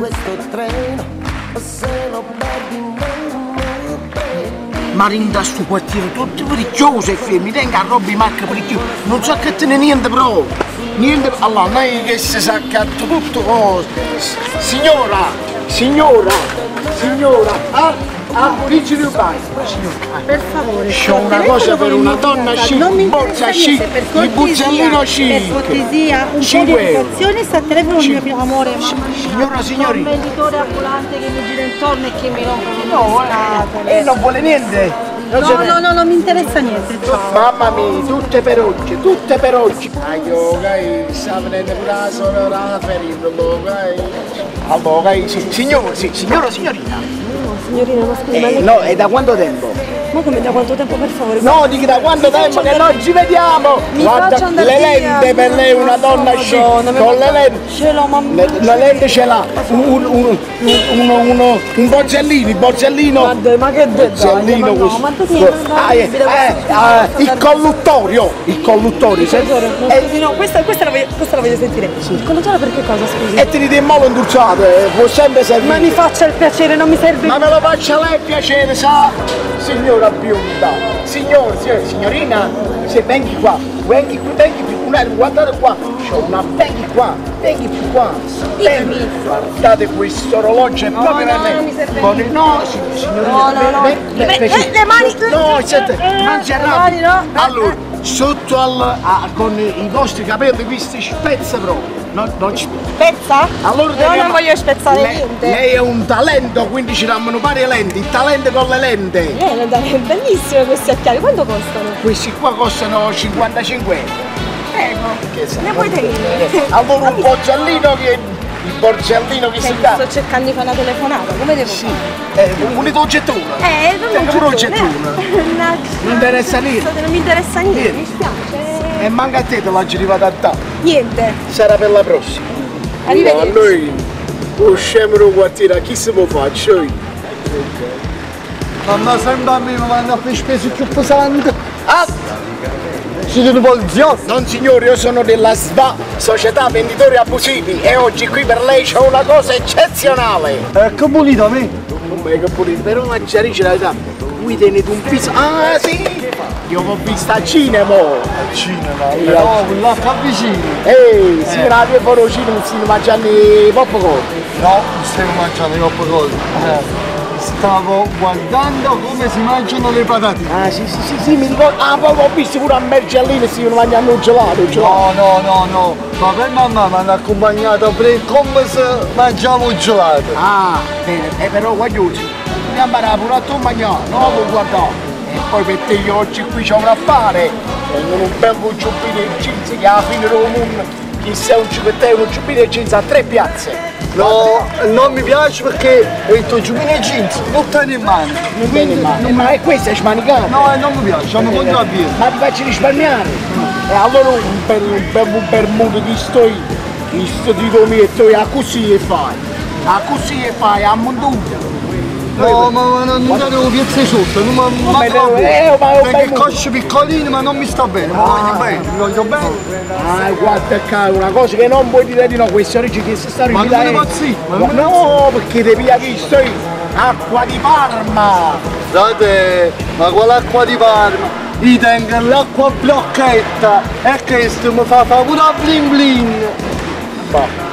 Questo treno, se lo perdi non lo prendi. Ma dint' a stu quartiere tutto pericchioso e fermi, tengo a roba in macchina pericchiosa, non so che tenere niente però, niente, allora lei che si sa accatta tutto cose, signora, signora, signora, ah, ah, vigili urbani, signora, Per favore, c'ho una cosa per una donna chic, non mi borsa interessa chic, niente, per il cortesia, buzzellino chic. Per cortesia, un po' di 5 euro. educazione, sta al telefono il mio amore, mamma mia. Signora, signorina. Un venditore ambulante che mi gira intorno e che mi rompe le No, scatole. e non vuole niente. Non se No, ne- no, no, non mi interessa niente, ciao. Mamma mia, tutte per oggi, tutte per oggi. Aio, ok, sta venendo pure la sorella ferita, ok. Allora, ok, sì, signor, sì, signora o signorina? No, signorina, ma scusi, ma lei... no, e da quanto tempo? Ma come da quanto tempo, per favore? No, dico da quanto Mi tempo faccia che andare- non ci vediamo! Mi Guarda, faccia andare le via. lente per lei è una donna chic, Madonna, mi con le faccia- lenti. Ce l'ho, ma... Le lente ce l'ha, un borsellino, il borsellino. Guarda, ma che dettaglio, Borsellino ma no, questo. ma tu sei Ah, il colluttorio, il colluttorio, senti? No, scusi, no, questa la voglio sentire. Il colluttorio per che cosa, scusi? E ti dite molo indulciato, può sempre servire. Ma mi faccia il piacere, non mi serve... Ma me lo faccia lei il piacere, sa? Signora bionda, signor, signorina, se vengi qua, vengi qui, vengi più, una, guardate qua, c'ho una, vengi qua, vengi più qua, vengi, guardate questo orologio, è proprio per no, lei. non mi serve Con il- no, signorina, No, no, no. Le mani- no, sente, non si Le arrabbia. mani, no. Allora, sotto al, con i vostri capelli questi spezza proprio, non ci Spezza? allora Io teniamo- non voglio spezzare niente. Lei è un talento, quindi ci danno varie lenti, il talento con le lenti. Dai, è bellissimo questi occhiali, quanto costano? Questi qua costano 55 euro. Prego. Che sa- Ne puoi tenere. Allora un borsellino che. Il borsellino che si dà. Sto cercando di fare una telefonata, come devo Sì. fare? Un gettone. Non Pure un un gettone. Mannaggia. Non interessa niente. Non mi interessa niente, Niente. mi spiace. E manca a te te l'ho arrivata a te. Niente. Sarà per la prossima. Arrivederci. Ma noi usciamo da un quartiere, chi se può fare? Mamma sempre a me mi vanno a fare spese più pesanti. Ah! Siete un poliziotto? Non signore, io sono della SVA, Società Venditori Abusivi, e oggi qui per lei c'è una cosa eccezionale! Che pulito a me? Come che pulito, però ma già dice la verità, voi tenete un piso... Ah sì! Io l'ho vista al cinema! Al cinema? No, quella qua vicino! Ehi, sì, la via fuori al cinema, si mangiando i popcorn! No, non stiamo mangiando i popcorn. Stavo guardando come si mangiano le patatine. Ah sì sì sì, sì mi ricordo. Ah poi ho visto pure a Mergellina si mangiando un gelato, un gelato. No, no, no, no. Papà e mamma mi hanno accompagnato per come se mangiavo il gelato. Ah, bene, però guagliucci, dobbiamo imparare pure a tu mangiare, no? Per guardare. E poi per te io oggi qui c'ho un affare. Tengo un bel giubbino e jeans che alla fine del mondo, chi sei un giubbetto un giubbino e jeans a 3 piazze. No, non mi piace perché il tuo giubbino e jeans non te ne in mano. Non te ne in mano. Ma è questa è smanicata. No, non mi piace, sono contro la birra. Ma ti faccio risparmiare. E allora un bel bermudo di sto io, di sto dito mio, e a così e fai. A così e fai, a monduta. No, ma non devo piazze sotto, non mi ma perché cosce piccolino ma non mi sta bene, mi voglio bene, mi voglio bene. Ah, guarda qua, una cosa che non puoi dire di no, questa origine che si sta Ma non rifiutando. ne posso, ma No, perché ti piglia chi io? Acqua di Parma! Guardate, ma quale acqua di Parma? Io tengo l'acqua blocchetta e questo mi fa pure blin blin! Bah.